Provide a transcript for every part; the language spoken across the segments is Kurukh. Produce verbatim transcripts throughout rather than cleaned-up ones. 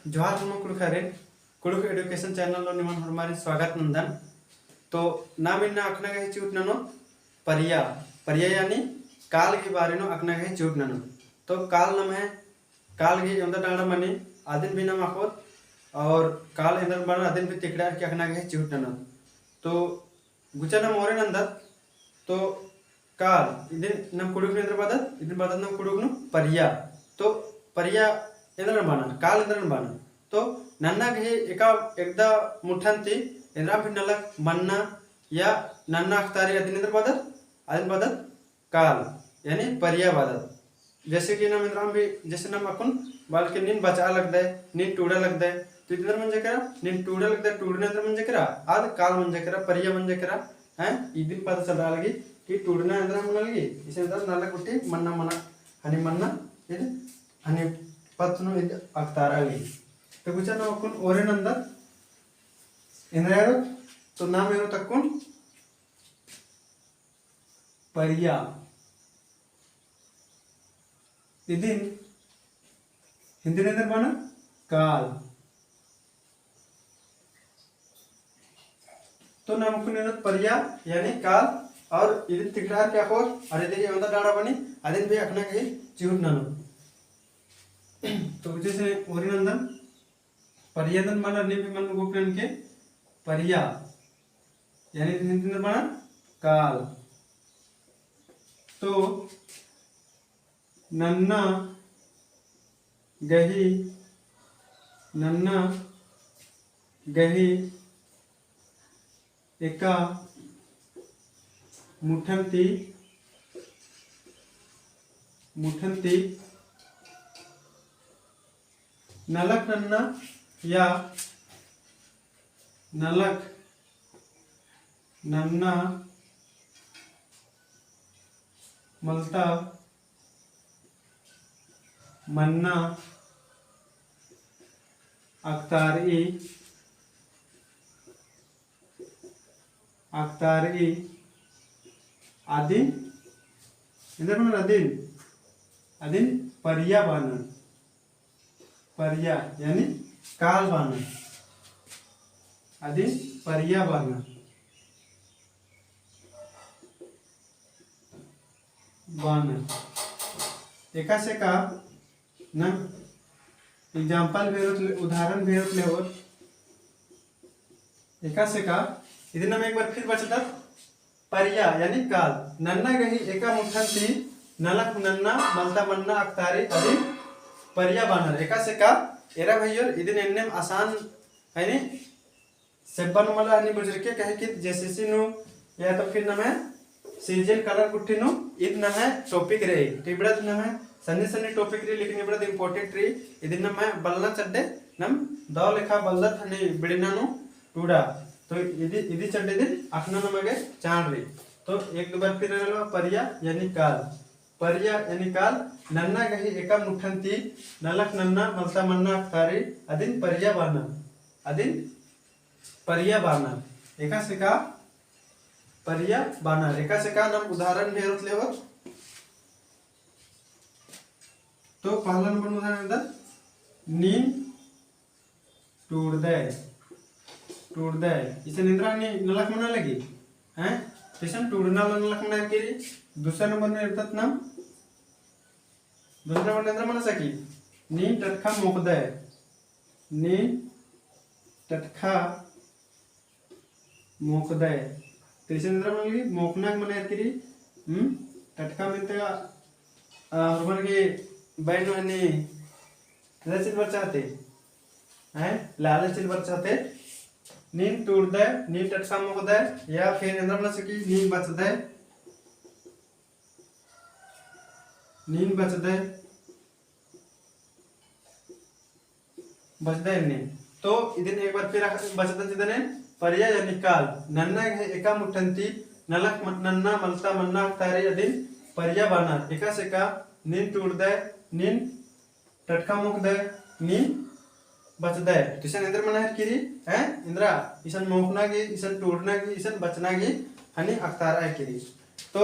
जोहार होरमा कुँड़ुख़ारिन, कुँड़ुख़ education channel नू निमन होरमारिन स्वागत नन्दन। तो नाम इन्ना अख़ना गही चिहुट ननोत परिया, परिया यानी काल गही बारे नू अख़ना गही चिहुट ननोत। तो काल नम्है, काल गही एवंदा डाँड़ा मनी, अदिन भी नाम अख़ोत, और काल एन्देर बना अदिन भी तिकड़ारकी अख़ना गही चिहुट ननोत। तो गुचा नाम ओरे नन्दत, तो काल, इदिन नाम कुँड़ुख़ नू एन्देर बअदत, इदिन बअदत नाम कुँड़ुख़ नू परिया। तो परिया एन्देर बना, काल एन्देर बना। तो नन्ना गही एका एकदा मुठन ती एन्देर भी नलख मन्ना या नन्ना अख़तारी अदिन एन्देर बअदत, अदिन बअदत काल, यानी परिया बअदत। जैसे कि नाम एन्देर भी, जैसे नाम अक्कुन बअदत कि नीन बचआ लगदय, नीन टूड़ा लगदय, तो इदिन एन्देर मंजा केरा, नीन टूड़ा लगदय, टूड़ना एन्देर मंजा केरा, आद काल मंजा केरा, परिया मंजा केरा, हैं? इदिन पता चलरआ लगी कि टूड़ना एन्देर मना लगी, इसन एन्देर नलख गुट्ठी मन्ना मना, हनी मन्ना, इद हनी पत्त नू इद अख़तारआ लगी। तो गुचा नाम अक्कुन ओरे नन्दत, एन्देर एरोत, तो नाम एरोत अक्कुन परिया। इदिन हिन्दी नू एन्देर बअना काल। तो नाम अक्कुन एरोत परिया यानी काल, और इदिन तिकड़ारकी अख़ोत, और इदिन एवंदा डाँड़ा मनी, अदिन भी अख़ना गही चिहुट ननोत। तो गुचा से ओरे नन्दन, परिया एन्देर मना, नीम भी मल गुप्पन के परिया, यानी इदिन एन्देर बअना काल। तो नन्ना गही, नन्ना गही एका मुठन ती, मुठन ती नलख नन्ना या नलख नन्ना मलता मन्ना अख़तारई, अख़तारई अदिन, एन्देर बअनर अदिन, अदिन परिया बअनर। परिया यानी काल बअनर। अदिन परिया बअनर। बअनर। एकासे का नाम example भी एरोत ले-, उदाहरण भी एरोत लेहोत। एकासे का, इदिन नाम एक बार फिर बचदत, परिया यानी काल। नन्ना गही एका मुठन ती नलख नन्ना मलता मन्ना अख़तारई अदिन परिया बअनर। एकासे का, एरा भइयोर, इदिन एन्नेम आसान है नी, सेब्बा नू मला हनी बुझुरके, कहे कि JSSC नू या तो फिर नम्है CGL clerk गुट्ठी नू इद नम्है topic रई। तो इबड़ा नम्है सन्नी सन्नी topic रई, लेकिन इबड़ा important रई। इदिन नम्है बलना चड्डे नाम दव लेखा बलदत हनी बिड़ना नू टूड़ा। तो इदी, इदी चड्डे दिन अख़ना नमा गे चाड़ रई। तो एक दो बार फिर नलख परिया यानी काल। परिया यानी काल, नन्ना गही एका मुठन ती नलख नन्ना मलता मन्ना अख़तारई अदिन परिया बअनर। अदिन परिया बअनर। एकासे का परिया बअनर। एकासे का नाम उदाहरण भी एरोत लेहोत। तो पहला नंबर उदाहरण एन्देर, नीन टूड़दय, टूड़दय। इसन एन्देर हनी नलख मना लगी, हैं? तो इसन टूड़ना नलख मना केरी। दूसरा नंबर नू एरदत नाम, दूसरा नंबर नू एन्देर मना सकी, नीन टटखा मोख़दय, नीन टटखा मोख़दय। तो इसन एन्देर मना लगी, मोख़ना गे मना केरी। हम्म? टटखा मेनते, आ, होरमर गे बइन हनी, लाले चिल बरचा हते। हैं? लाले चिल बरचा हते। नीन टूड़दय, नीन टटखा मोख़दय, या फिर एन्देर मना सकी, नीन बचदय। नीन बचदय। बचदय एन्ने। तो इदिन एक बार फिर बचदत इदने, परिया यानी काल। नन्ना गही एका मुठन ती नलख म-, नन्ना मलता मन्ना अख़तारई अदिन परिया बअनर। एकासे का, नीन टूड़दय, नीन टटखा मोख़दय, नीन बचदय। तो इसन एन्देर मना केरी, हैं? एन्देर, इसन मोख़ना गे, इसन टूड़ना गे, इसन बचना गे, हनी अख़तारआ केरी। तो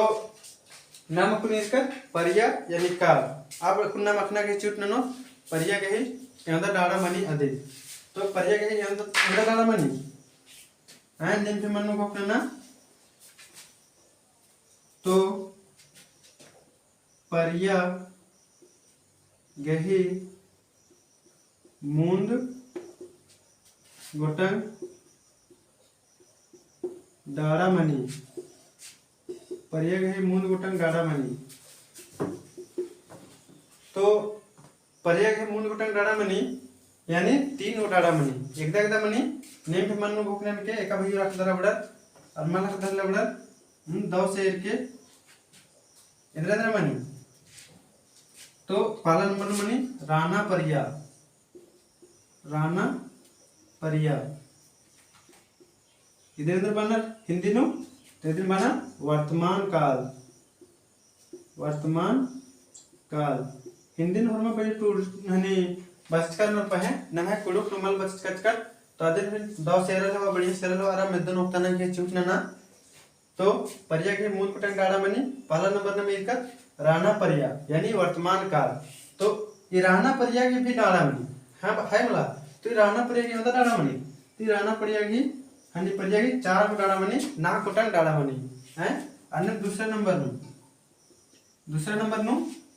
नाम अक्कुन एरकर परिया यानी काल। अब अक्कुन नाम अख़ना गे चिहुट ननोत, परिया गही एवंदा डाड़ा मनी अदिन। तो परिया गही एवंदा, एवंदा डाड़ा मनी। हैं, नीम भी मन्नु घोखना ना। तो परिया गही मुन्द गोटंग डाड़ा मनी। परिया गही मुन्द गोटंग डाड़ा मनी। तो परिया गही मुन्द गोटंग डाड़ा मनी, यानी तीन गो डाड़ा मनी। एकदा एकदा मनी, नीम भी मन्नु घोखना के, एका भइयो रख दरा बड़र, अर मल रख दरा बड़र, हम्म, दव से एरके, एन्दरा एन्दरा मनी। तो पहला नंबर नू मनी राना परिया, राना परिया। इदिन एन्दर बअनर हिन्दी नू, तो इदिन बअना वर्तमान काल, वर्तमान काल। हिन्दी नू होरमा पहले टूर हनी बचचकर नू पहें, नम्है कुँड़ुख़ नू मल बचचकर, तो अदिन फिर दव से एरा लेवा, बढ़िया से एरा लेवा, अरा मेद्दन ओक्ताना के चूट नना। तो परिया गही मुन्द गोटंग डाड़ा मनी, पहला नंबर नू ईरकत राना परिया, यानी वर्तमान काल। तो ई राना परिया गही भी डाड़ा मनी, हाँ, है मला। तो ई राना परिया गही एवंदा डाड़ा मनी, तो ई राना परिया गही, हनी परिया गही चार गो डाड़ा मनी, नाग गोटंग डाड़ा मनी, हैं? अन्ने दूसरा नंबर नू, दूसरा नंबर नू,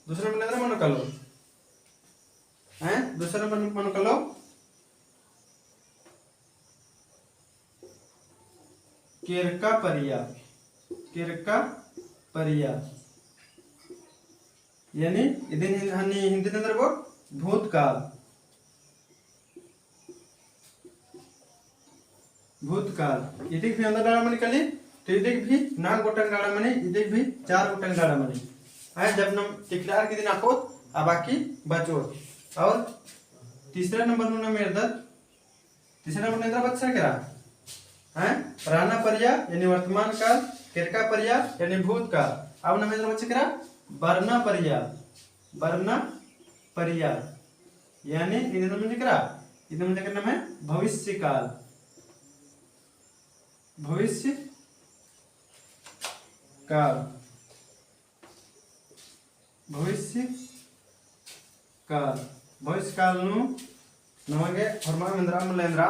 दूसरा नंबर नू मनो कालो, हैं? दूसरा नंबर नू मनो कालो, केरका परिया, केरका परिया। यानी इदिन हिन-, हनी हिन्दी नू एन्दर बओ भूतकाल। भूतकाल। इदिक भी एवंदा डाड़ा मनी कली, तो इदिक भी नाग गोटंग डाड़ा मनी, इदिक भी चार गोटंग डाड़ा मनी। आय जब नम तिकड़ार की दिन आखोत, आ बाकी बचोत। और तीसरा नंबर नू नम एरदत, तीसरा नंबर नू एन्दरा बच्चा केरा, हैं? राना परिया यानी वर्तमान काल, केरका परिया यानी भूतकाल। अब नम एन्दरा बच्चा केरा, बरना परिया, बरना परिया। यानी इदिन नम एन्दरा केरा, इदिन नम एन्दरा केरा नम्है भविष्य काल, भविष्य काल। भविष्य काल, भविष्य काल नू नमागे होरमा एन्दरा मल्ला एन्दरा,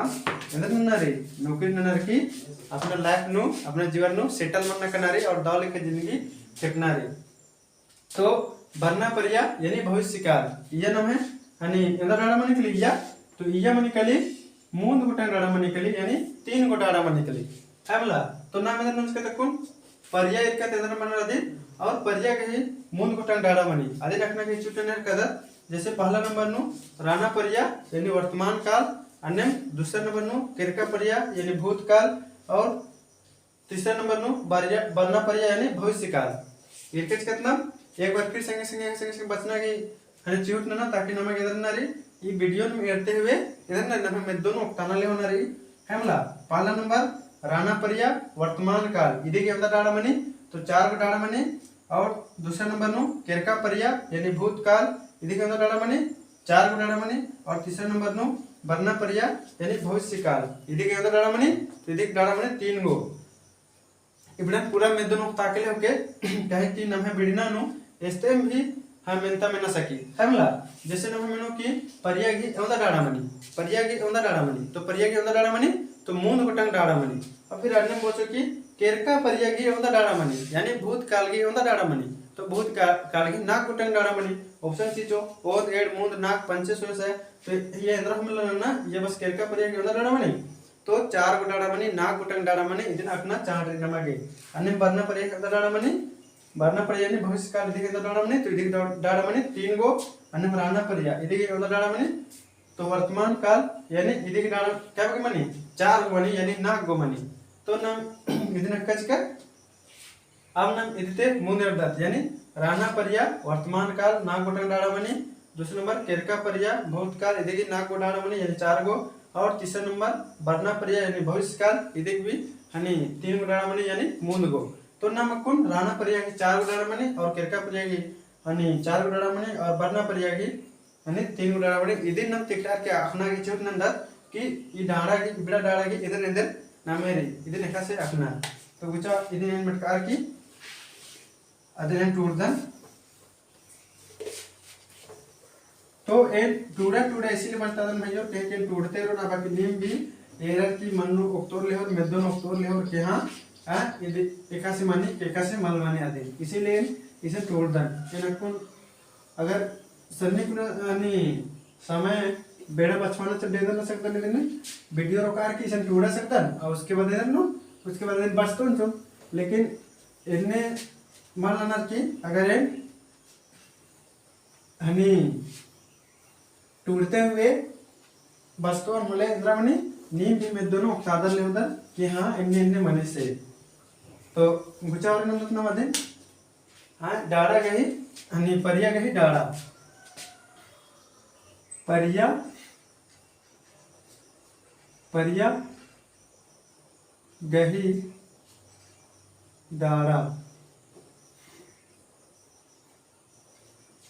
एन्दरा नन्ना रई, नौकरी नन्ना रई कि अपना life नू, अपना जीवन नू settle मन्ना कना रई और दव लेखा जिंदगी खेपना रई। तो बरना परिया यानी भविष्य काल, इया नम्है, हनी एवंदा डाड़ा मनी कली इया, तो इया मनी कली मुन्द गोटंग डाड़ा मनी कली, यानी तीन गो डाड़ा मनी कली। है मला, तो नाम एन्दरा नंजकत अक्कुन, परिया ईरकत एन्दरा मनी अदिन, और परिया गही मुन्द गोटंग डाड़ा मनी। अदिन अख़ना गही चूट नना एरकदत, जैसे पहला नंबर नू राना परिया, यानी वर्तमान काल, अन्नेम दूसरा नंबर नू केरका परिया, यानी भूतकाल, और तीसरा नंबर नू बरिया-, बरना परिया, यानी भविष्य काल। ईरकत कतना, एक बार फिर संगे, संगे, संगे, संगे बचना गही हनी चिहुट नना, ताकि नमागे एन्दरा नन्ना रई, ई video नू एरते हुए, एन्दरा नन्ना रई, नम्है मेद्दो नू ओक्ताना ले होना रई, है मला, पहला नंबर, राना परिया, वर्तमान काल, इदिक एवंदा डाड़ा मनी, तो चार गो डाड़ा मनी, और दूसरा नंबर नू, केरका परिया, यानी भूतकाल, इदिक एवंदा डाड़ा मनी, चार गो डाड़ा मनी, और तीसरा नंबर नू, बरना परिया, यानी भविष्य काल, इदिक एवंदा डाड़ा मनी, तो इदिक डाड़ा मनी तीन गो। इबड़ा पूरा मेद्दो नू ओक्ताके ले होके, काहे कि नम्है बिड़ना नू एस्तेम भी हम मेन्ता मेना सकी। है मला, जैसे नम्है मेनो कि परिया गही एवंदा डाड़ा मनी, परिया गही एवंदा डाड़ा मनी, तो परिया गही एवंदा डाड़ा मनी, तो मुन्द गोटंग डाड़ा मनी। और फिर अन्नेम बओचो कि केरका परिया गही एवंदा डाड़ा मनी, यानी भूतकाल गही एवंदा डाड़ा मनी, तो भूतका-, काल गही नाग गोटंग डाड़ा मनी। Option चिचो, ओद, एंड़, मुन्द, नाग, पंचे, सोय, सय, तो ये एन्दरा हम लना, ये बस केरका परिया गही एवंदा डाड़ा मनी। तो चार गो डाड़ा मनी, नाग गोटंग डाड़ा मनी, इदिन अख़ना चाड़ रई नमागे। अन्नेम बरना परिया गही एवंदा डाड़ा मनी, बरना परिया यानी भविष्य काल, इदिक एवंदा डाड़ा मनी, तो इदिक डा-, डाड़ा मनी तीन गो, अन्नेम राना परिया, इदिक एवंदा डाड़ा मनी, तो वर्तमान काल, यानी इदिक डाड़ा, कै गो मनी? चार गो मनी, यानी नाग गो मनी। तो नम इदिन अख़चका अब नम इदिते मुन्द एरदत, यानी राना परिया वर्तमान काल नाग गोटंग डाड़ा मनी, दूसरा नंबर केरका परिया भूतकाल इदिक नाग गो डाड़ा मनी, यानी चार गो, और तीसरा नंबर बरना परिया यानी भविष्य काल इदिक भी हनी तीन गो डाड़ा मनी, यानी मुन्द गो। तो नम अक्कुन राना परिया गही चार गो डाड़ा मनी और केरका परिया गही हनी चार गो डाड़ा मनी और बरना परिया गही हनी तीन गो डाड़ा मनी, इदिन नम तिकड़ार के अख़ना गही चिहुट नन्दत कि ई डाड़ा गही, इबड़ा डाड़ा गही एन्देर एन्देर नामे रई, इदिन एकासे अख़ना। तो गुचा इदिन एन मटकार की अदिन एन टूड़दन। तो एन टूड़ा टूड़ा इसीलिए बचतादन भइयो, के एन टूड़ते रओन, अबकी नीम भी एरर की मन्नु ओक्तोर लेहोर, मेद्दोन ओक्तोर लेहोर के हाँ, हाँ, इदे एकासे मनी, एकासे मल मनी अदिन। इसीलिए एन इसन टूड़दन। एन अक्कुन अगर सन्नी कुना, यानी समय बेड़ा बछवाना चड्डे दन सकदन इदिन, video रोकार की इसन टूड़ा सकदन, और उसके बाद एन नु, उसके बाद एन बचतोन चो। लेकिन एन्ने मल ननर की अगर एन हनी टूड़ते हुए बचतोन होले एन्दरा मनी, नीम भी मेद्दोन ओक्तादर लेवदर कि हाँ, एन्ने एन्ने मनीसे। तो गुचा और नंदत नमा दिन, हाँ, डाड़ा गही, हनी परिया गही डाड़ा। परिया, परिया गही डाड़ा।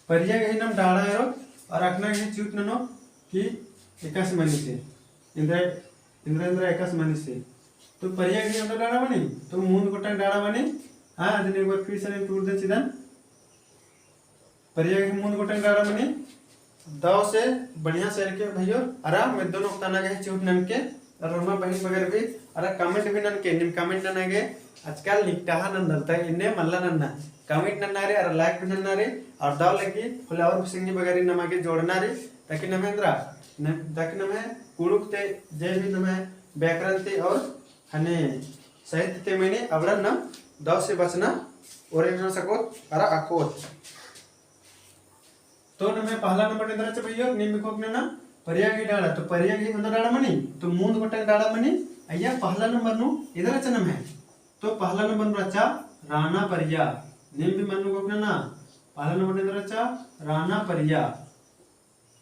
परिया गही नाम डाड़ा एरोत, और अखना गही चिउट ननो कि एकासे मनीसे। एन्दरा, एन्दरा, एन्दरा एकासे मनीसे। तो परिया गही ओन्दा डाड़ा मनी, तो मूंद गोटंग डाड़ा मनी। हाँ, अदिन एक बार फिर से टूड़दन चिदन। परिया गही मूंद गोटंग डाड़ा मनी। दव से बढ़िया से एरके भइयो, अरा मेद्दोन ओक्ताना गही चिउट ननके, अरा रोमा बहिन बगर भी, अरा comment भी ननके, नीम comment नना गे, आजकल निकटाहा नंदर तक इन्ने मल्ला नन्ना, comment नन्ना रे, अरा like भी नन्ना रे, और दव लगी, होले और भी संगी बगर नमा गे जोड़ना रे, ताकि नम्है एन्दरा, न-, ताकि नम्है कुँड़ुख़ ती, जे भी नम्है व्याकरण ती और हने साहित्य ती मनी अबड़न नाम दव से बचना, ओरे ना सकोत, अरा अख़ोत। तो नम्है पहला नंबर एन्दरा रहचा भइयो, नीम भी घोख नना, परिया गही डाड़ा। तो परिया गही ओन्दा डाड़ा मनी, तो मूंद गोटंग डाड़ा मनी, अइय्या पहला नंबर नू एन्दरा रहचा नम्है। तो पहला नंबर नू रहचा राना परिया। नीम भी मन्नु घोख नना, पहला नंबर एन्दरा रहचा राना परिया।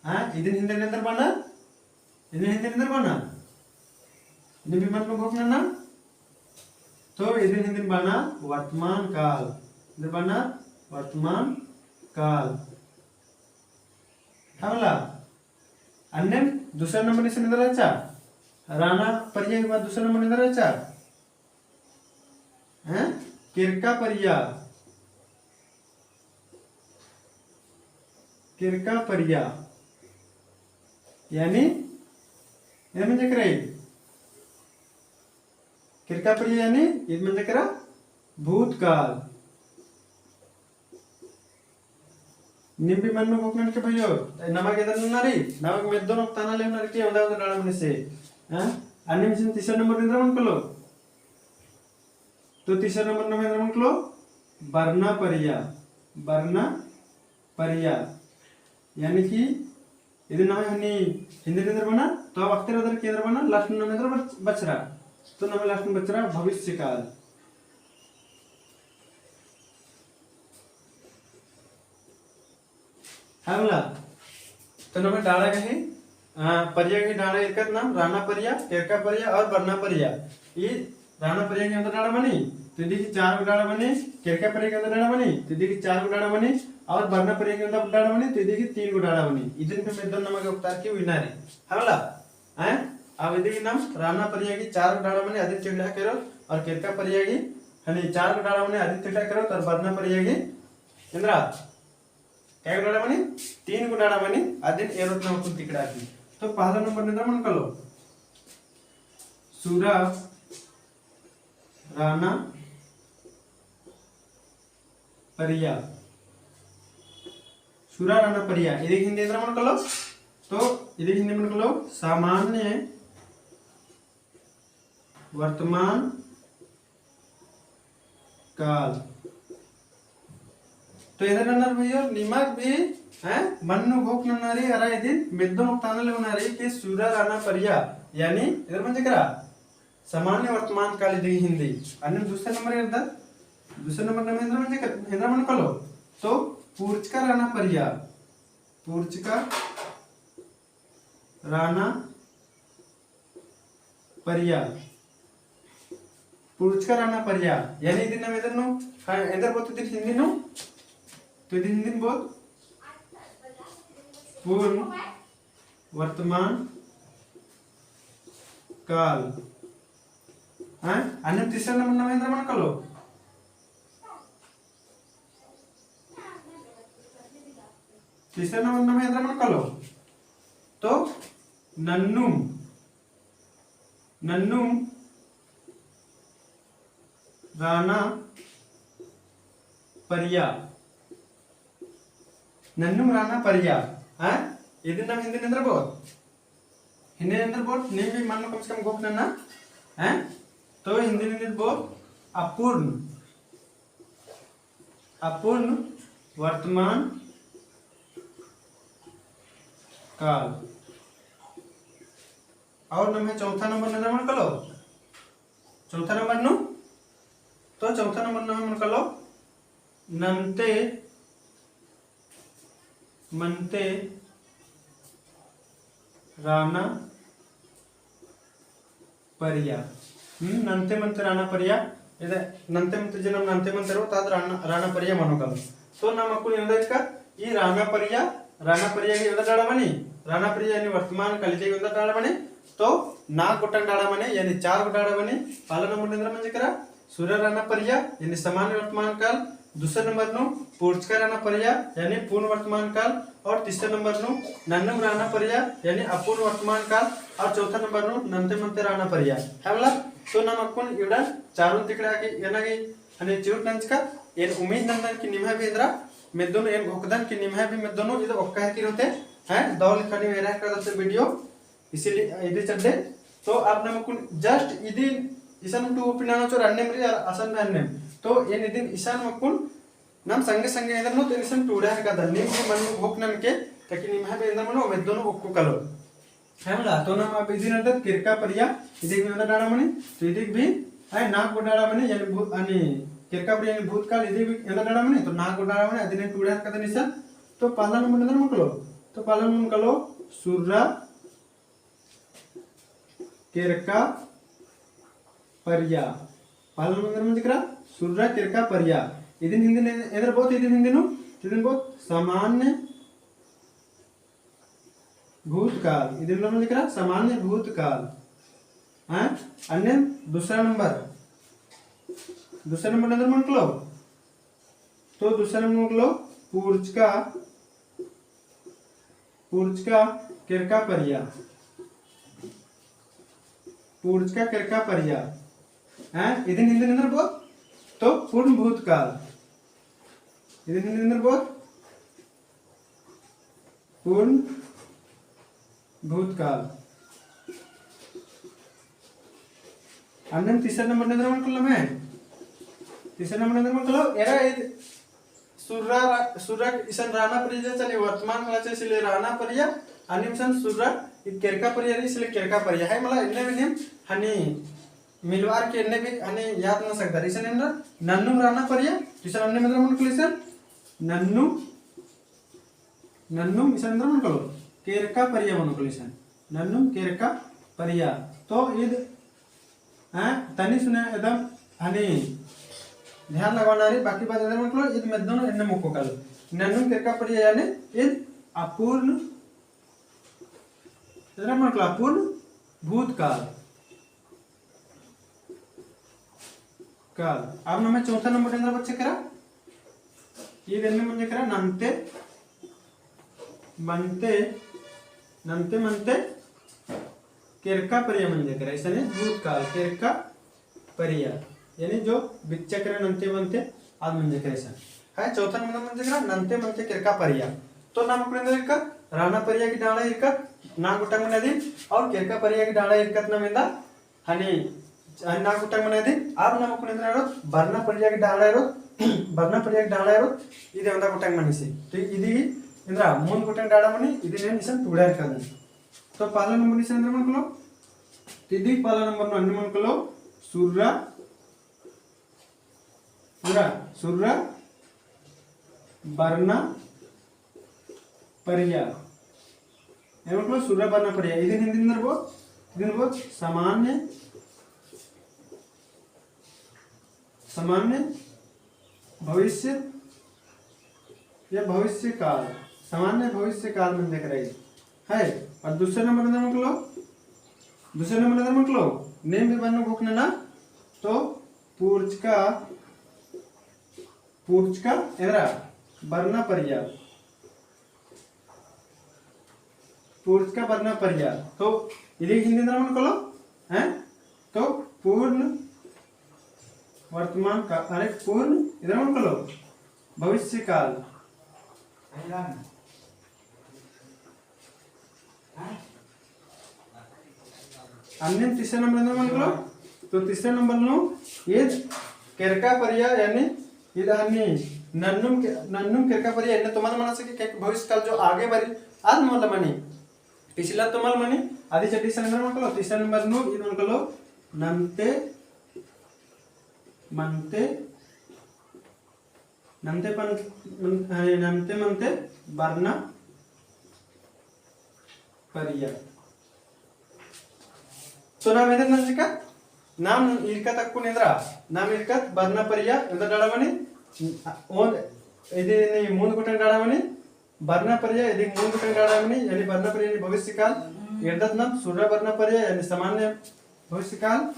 हाँ, इदिन हिन्दी नू एन्दरा बअनर? इदिन हिन्दी नू एन्दरा बअनर? नीम भी मन्नु घोख नना। तो इदिन हिन्दी बअनर वर्तमान काल। एन्दरा बअनर वर्तमान काल। हाँ मला? अन्नेम दूसरा नंबर इसन एन्दरा रहचा? राना परिया के बाद दूसरा नंबर एन्दरा रहचा? हैं? केरका परिया। केरका परिया। यानी, एन मंजा केरा? केरका परिया यानी, इद मंजा केरा भूतकाल। नीम भी मन्नु घोख ननके भइयो, नमा गे एन्दरा नन्ना री, नमा गे मेद्दोन ओक्ताना लेवना री कि ओन्दा ओन्दा डाड़ा मनीसे। हाँ? अन्नेम इसन तीसरा नंबर एन्दरा मनो कालो? तो तीसरा नंबर नू एन्दरा मनो कालो? बरना परिया। बरना परिया। यानी कि इदिन नम्है हनी हिन्दी नू एन्दरा बअनर, तो अब अख़तेर अदर की एन्दरा बअनर, last नू नम्है एन्दरा बच-, बछरा। तो नम्है last नू बछरा भविष्यकाल। हाँ मला? तो नम्है डाड़ा गही, आ, परिया गही डाड़ा एरकत नाम राना परिया, केरका परिया और बरना परिया। ई राना परिया गही ओन्दा डाड़ा मनी, तो इदी गही चार गो डाड़ा मनी, केरका परिया गही ओन्दा डाड़ा मनी, तो इदी गही चार गो डाड़ा मनी, और बरना परिया गही ओन्दा डाड़ा मनी, तो इदी गही तीन गो डाड़ा मनी। इदिन फिर मेद्दोन नमा गे ओक्तार की उइना री। हाँ मला? हैं? अब इदी गही नाम राना परिया गही चार गो डाड़ा मनी, अदिन तिकड़ा केरो, और केरका परिया गही हनी चार गो डाड़ा मनी, अदिन तिकड़ा केरो, और बरना परिया गही एन्दरा कै गो डाड़ा मनी? तीन गो डाड़ा मनी, अदिन एरोत ना होतुन तिकड़ा की। तो पहला नंबर नू एन्दरा मनो कालो? सुरा राना परिया। सुरा राना परिया। इदी गही हिन्दी एन्दरा मनो कालो? तो इदी गही हिन्दी मनो कालो? सामान्य वर्तमान काल। तो एन्दरा नन्ना री भइयो, निमा गे भी, हैं, मन्नु घोख नन्ना री, अरा इदिन मेद्दोन ओक्ताना लेवना री कि सुरा राना परिया, यानी एन्दरा मंजा केरा, सामान्य वर्तमान काल इदी गही हिन्दी। अन्नेम दूसरा नंबर एरदन, दूसरा नंबर नू एन्दरा मंजा केरा, एन्दरा मनो कालो? तो पुरचका राना परिया, पुरचका राना परिया। पुरचका राना परिया। यानी इदिन नाम एन्दरा नू, हाँ, एन्दरा बओत इदिन हिन्दी नू? तो इदिन हिन्दी नू बओत? पूर्ण वर्तमान काल। हाँ? अन्नेम तीसरा नंबर नू एन्दरा मनो कालो? तीसरा नंबर नम्है एन्दरा मनो कालो? तो नन्नुम, नन्नुम राना परिया, नन्नुम राना परिया, हैं? इदिन नाम हिन्दी नू एन्दरा बओत? हिन्दी नू एन्दरा बओत, नीम भी मनो कम से कम घोख नना, हैं? तो हिन्दी नू एन्दरा बओत अपूर्ण, अपूर्ण वर्तमान काल। और नम्है चौथा नंबर नू एन्दरा मनो कालो? चौथा नंबर नू, तो चौथा नंबर नू मनो कालो, नन्ते मन्ते राना परिया। हम्म, नन्ते मन्ते राना परिया। इदे नन्ते मन्ते जे नाम नन्ते मन्ते रओ, तो आद राना, राना परिया मनो कालो। तो नाम अक्कुन एन्दरा इरका, ई राना परिया, राना परिया गही एन्दरा डाड़ा मनी, राना परिया यानी वर्तमान काल गही एन्दरा डाड़ा मनी, तो नाग गोटंग डाड़ा मनी, यानी चार गो डाड़ा मनी। पहला नंबर नू एन्दरा मंजकरा, सुर्रा राना परिया, यानी सामान्य वर्तमान काल। दूसरा नंबर नू पूर्चका राना परिया, यानी पूर्ण वर्तमान काल। और तीसरा नंबर नू नन्नुम राना परिया, यानी अपूर्ण वर्तमान काल। और चौथा नंबर नू नन्ते मन्ते राना परिया। है मला? तो नाम अक्कुन इवड़ा चारुन तिकड़ा की एना की हने चिउट नंजका, एन उम्मीद नंदन कि निम्है भी एन्दरा मेद्दोनू, एन घोखदन कि निम्है भी मेद्दोनू, इद ओक्का है कि रहते हैं, दौल खड़ी मेरा का रहते video। इसीलिए इदी चड्डे। तो अब नाम अक्कुन just इदी इसन टू ओपिनाना चोर अन्नेम रई और असन में अन्नेम। तो एन इदिन इसन अक्कुन नाम संगे संगे एन्दरा मनो तो इसन टूड़ा है का दन्नी भी मन घोख ननके, ताकि निम्है भी एन्दरा मनो मेद्दोनू ओक्कु कालो। है मला, तो नाम अब इदिन एन्दरा केरका परिया, इदी भी एन्दरा डाड़ा मनी, तो इदी भी, है, नाग गो डाड़ा मनी, यानी भू-, यानी केरका परिया यानी भूतकाल, इदी भी एन्दरा डाड़ा मनी, तो नाग गो डाड़ा मनी, अदिन टूड़ा है का दन्नी इसन। तो पहला नंबर एन्दरा मनो कालो, तो पहला नंबर कालो, सुर्रा केरका परिया। पहला नंबर मंजकरा सुर्रा केरका परिया। इदिन हिन्दी नू एन्दरा बओत, इदिन हिन्दी नू, इदिन बओत सामान्य भूतकाल। इदिन मंजकरा सामान्य भूतकाल। हाँ, अन्ने दूसरा नंबर, दूसरा नंबर एन्दरा मनो कालो, तो दूसरा नंबर मनो कालो पूर्चका, पूर्चका केरका परिया, पूर्चका केरका परिया। हैं, इदिन हिन्दी नू एन्दरा बओत, तो पूर्ण भूतकाल। इदिन हिन्दी नू एन्दरा बओत, पूर्ण भूतकाल। अन्नेम तीसरा नंबर नू एन्दरा मनो कालो में? तीसरा नंबर नू एन्दरा मनो कालो, एरा इद सुर्रा रा-, सुर्रा इसन राना परिया चले वर्तमान काल चले, इसलिए राना परिया, अन्नेम इसन सुर्रा इद केरका परिया रई, इसलिए केरका परिया। है मला, एन्ने भी नीम हनी मिलवार के एन्ने भी हनी याद नना सकदर। इसन एन्दरा नन्नुम राना परिया, इसन अन्नेम एन्दरा मनो कालो इसन नन्नुम नन्नुम इसन एन्दरा मनो कालो, केरका परिया मनो कालो इसन। नन्नुम केरका परिया। तो इद, हैं, तनी सुने एकदम हनी ध्यान लगाना रई, बाकी बात एन्दरा मनो कालो, इद मेद्दोनू एन्ने मोक्को कालो। नन्नुम केरका परिया यानी इद अपूर्ण, एन्दरा मनो कालो, अपूर्ण भूतकाल। काल। अब नम्है चौथा नंबर एन्दरा बच्चे करा? इद एन्ने मंजकरा नन्ते, मन्ते, नन्ते मन्ते केरका परिया मंजकरा। इसने भूतकाल केरका परिया, यानी जो बिच्चा करा नन्ते मन्ते आद मंजकरा इसन। है, चौथा नंबर मंजकरा नन्ते मन्ते केरका परिया। तो नाम अक्कुन एन्दरा इरका, राना परिया की डाड़ा इरका, ना गोटंग मना दी, और केरका परिया की डाड़ा इरका ना मेंदा हनी, हनी ना गोटंग मना दी, अब नाम अक्कुन एन्दरा एरोत, बरना परिया की डाड़ा एरोत, बरना परिया की डाड़ा एरोत, इदे एवंदा गोटंग मनी से। तो इदी एन्दरा मूंद गोटंग डाड़ा मनी, इदी ने निसन टूड़ा रखा दन। तो पहला नंबर निसन एन्दरा मनो कालो, तो इदी पहला नंबर नू अन्ने मनो कालो, सुर्रा, सुर्रा, सुर्रा, बरना, परिया। एम मतलब सुर्रा बरना परिया। इदिन हिन्दी नू एन्दरा बओत, इदिन बओत सामान्य, सामान्य भविष्य या भविष्य काल, सामान्य भविष्य काल मंजकरा। है, और दूसरा नंबर एन्दरा मनो कालो, दूसरा नंबर एन्दरा मनो कालो, नीम भी मनो घोख नना, तो पूर्चका, पूर्चका एन्दरा बरना परिया। पूर्वज का बरना परिया। तो इदी हिंदी एन्दरा मनो कालो, हैं? तो पूर्ण वर्तमान का, अरे पूर्ण एन्दरा मनो कालो, भविष्य काल। अन्नेम तीसरा नंबर एन्दरा मनो कालो, तो तीसरा नंबर नू ईद केरका परिया, यानी ईद हन्नी नन्नुम के-, नन्नुम केरका परिया, इन्ने तो मल मना सके, क्योंकि भविष्य काल जो आगे बारी आद मल मनी। पिछला तो मल मनी, आदि चड्डी से नंबर मनो कालो, तीसरा नंबर नू ईद मनो कालो, नन्ते मन्ते, नन्ते पन-, मन-, अरे, नन्ते मन्ते बरना परिया। तो नाम एन्दर नंजका, नाम ईरकत अक्कुन एन्दरा, नाम ईरकत बरना परिया, एन्दरा डाड़ा मनी, ओन, इदी नी मूंद गोटंग डाड़ा मनी, बरना परिया, इदी मूंद गोटंग डाड़ा मनी, यानी बरना परिया यानी भविष्य काल, एरदत नाम सुर्रा बरना परिया, यानी सामान्य भविष्य काल,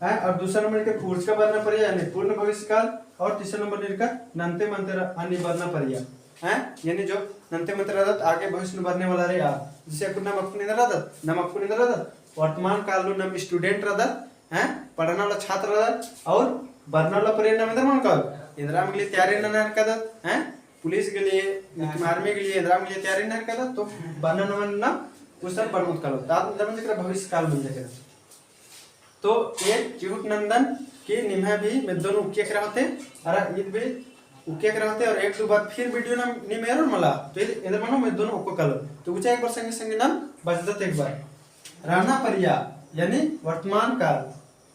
हैं, और दूसरा नंबर ईरकत पूर्वज का बरना परिया, यानी पूर्ण भविष्य काल, और तीसरा नंबर ईरकत नन्ते मन्ते र-, यानी बरना परिया, हैं, यानी जो नन्ते मन्ते रअदत, आगे भविष्य में बरने वाला रई आ, जैसे अक्कुन नाम अक्कुन एन्दरा रअदत, नाम अक्कुन एन्दरा रअदत, वर्तमान काल नू नाम student रअदत, हैं, पढ़ना वाला छात्र रअदत, और बरना वाला परिया नाम एन्दरा मनो कालो, एन्दरा गे लिए तैयारी नना हेलरकदत, हैं, पुलिस गे लिए, army गे लिए, एन्दरा गे लिए तैयारी नना हेलरकदत, तो बरना नमन नाम उसन बरमुत कालो, तो आद एन्दरा मंजा केरा, भविष्य काल मंजा केरा। तो एक चिहुट नन्दन कि निम्है भी मेद्दो नू उक्किया केरा होते, अरा ईद भी उक्किया केरा होते, और एक दो बार फिर video नाम नीम एरोर मला, तो ईद एन्दरा मनो मेद्दो नू उक्को कालो। तो उच्चा एक बार संगे संगे नाम बचदत एक बार। राना परिया, यानी वर्तमान काल।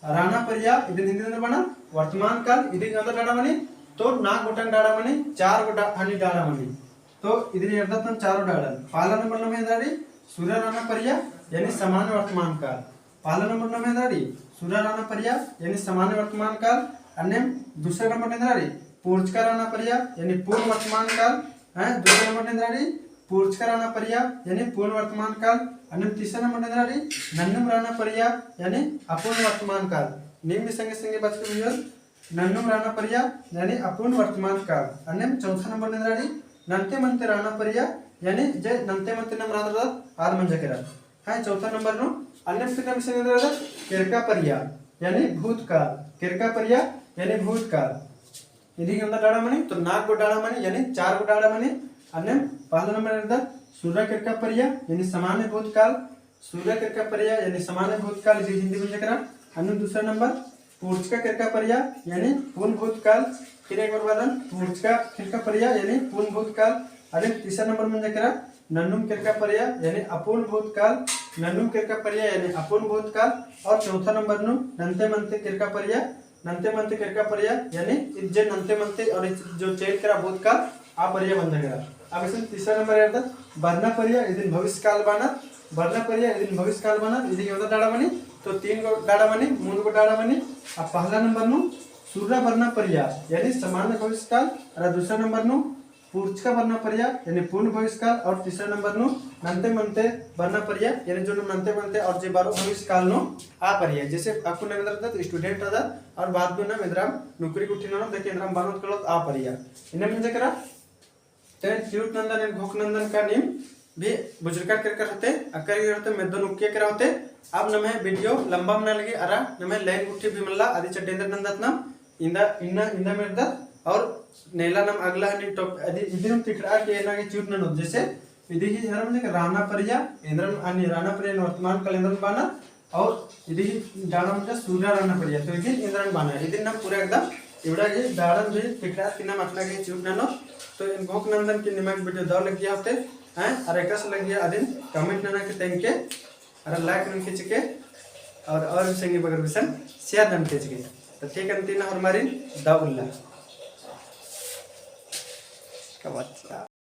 राना परिया, इदिन हिंदी नू बअनर वर्तमान काल, इदिन एन्दरा डाड़ा मनी, तो नाग गोटंग डाड़ा मनी, चार गो डा-, हनी डाड़ा मनी। तो इदिन एरदत नाम चारो डाड़न। पहला नंबर नम्है एन्दरा रई सुर्रा राना परिया, यानी सामान्य वर्तमान काल। पहला नंबर नम्है एन्दरा रई सुर्रा राना परिया, यानी सामान्य वर्तमान काल। अन्नेम दूसरा नंबर एन्दरा रई पूर्वज का राना परिया, यानी पूर्ण वर्तमान काल। हैं, दूसरा नंबर एन्दरा रई पूर्वज का राना परिया, यानी पूर्ण वर्तमान काल। अन्नेम तीसरा नंबर एन्दरा रई नन्नुम राना परिया, यानी अपूर्ण वर्तमान काल। नीम भी संगे संगे बचके बुझोर, नन्नुम राना परिया, यानी अपूर्ण वर्तमान काल। अन्नेम चौथा नंबर एन्दरा रई नन्ते मन्ते राना परिया, यानी जे नन्ते मन्ते नाम रअदत आद मंजा केरा। हैं, चौथा नंबर नू। अन्नेम फिर नाम इसन एन्दरा रअदत केरका परिया, यानी भूतकाल। केरका परिया, यानी भूतकाल। इदिन एन्दरा डाड़ा मनी, तो नाग गो डाड़ा मनी, यानी चार गो डाड़ा मनी। अन्नेम पहला नंबर एरदत सुर्रा केरका परिया, यानी सामान्य भूतकाल। सुर्रा केरका परिया, यानी सामान्य भूतकाल, इदिन हिंदी मंजा केरा। अन्नेम दूसरा नंबर पूर्वज का केरका परिया, यानी पूर्ण भूतकाल। फिर एक बार बअदन, पूर्वज का केरका परिया, यानी पूर्ण भूतकाल। अन्नेम तीसरा नंबर मंजा केरा नन्नुम केरका परिया, यानी अपूर्ण भूतकाल। नन्नुम केरका परिया, यानी अपूर्ण भूतकाल। और चौथा नंबर नू नन्ते मन्ते केरका परिया, नन्ते मन्ते केरका परिया, यानी इद जे नन्ते मन्ते और इद जो चइल केरा भूतकाल, आ परिया मंजा केरा। अब इसन तीसरा नंबर एरदत बरना परिया, इदिन भविष्यकाल बअनर। बरना परिया, इदिन भविष्यकाल बअनर। इदिन एवंदा डाड़ा मनी, तो तीन गो डाड़ा मनी, मूंद गो डाड़ा मनी। अब पहला नंबर नू सुर्रा बरना परिया, यानी सामान्य भविष्यकाल, और दूसरा नंबर नू पूर्वज का बरना परिया, यानी पूर्ण भविष्यकाल, और तीसरा नंबर नू नन्ते मन्ते बरना परिया, यानी जो नन्ते मन्ते और जे बरओ भविष्यकाल नू आ परिया। जैसे अक्कुन नाम एन्दरा रअदत, student रअदत, और बाद नू नाम एन्दरा नौकरी गुट्ठी ननोत, देखे एन्दरा बरओत कालोत आ परिया। इन्ने मंजा केरा, तो एन चिहुट नन्दन, एन घोख नन्दन का नीम भी बुझुरका केरका होते, अक्कर केरका होते, मेद्दो नू उक्किया केरा होते। अब नम्है video लंबा मना लगी, अरा नम्है line गुट्ठी भी मल्ला, अदि चड्डी एन्देर नन्दत नाम, इन्दा, इन्ना, इन्दा मेर्दत, और नेला नाम अगला हनी top, अदि इदिन तिखड़ा के एन्ना गे चिहुट ननोत, जैसे इदी ही हर मंजा केरा राना परिया, एन्देरन, अन्ने राना परिया वर्तमान काल एन्देरन बअनर, और इदी ही डाड़ा मंजा सुर्रा राना परिया, तो इदिन एन्देरन बअनर, इदिन नाम पूरा एकदम इबड़ा गे डाड़न भी तिखड़ा के नाम अखना गे चिहुट ननोत। तो एन घोख नन्दन कि निमा गे video दव लग्गिया होते, हैं, और एकासे लग्गिया अदिन comment नना के तेंगके, अरा like ननके चिके, और, और भी संगी बगर गुसन share ननके चिके। तो ठीक अन्ती ना होरमारिन दव उल्ला।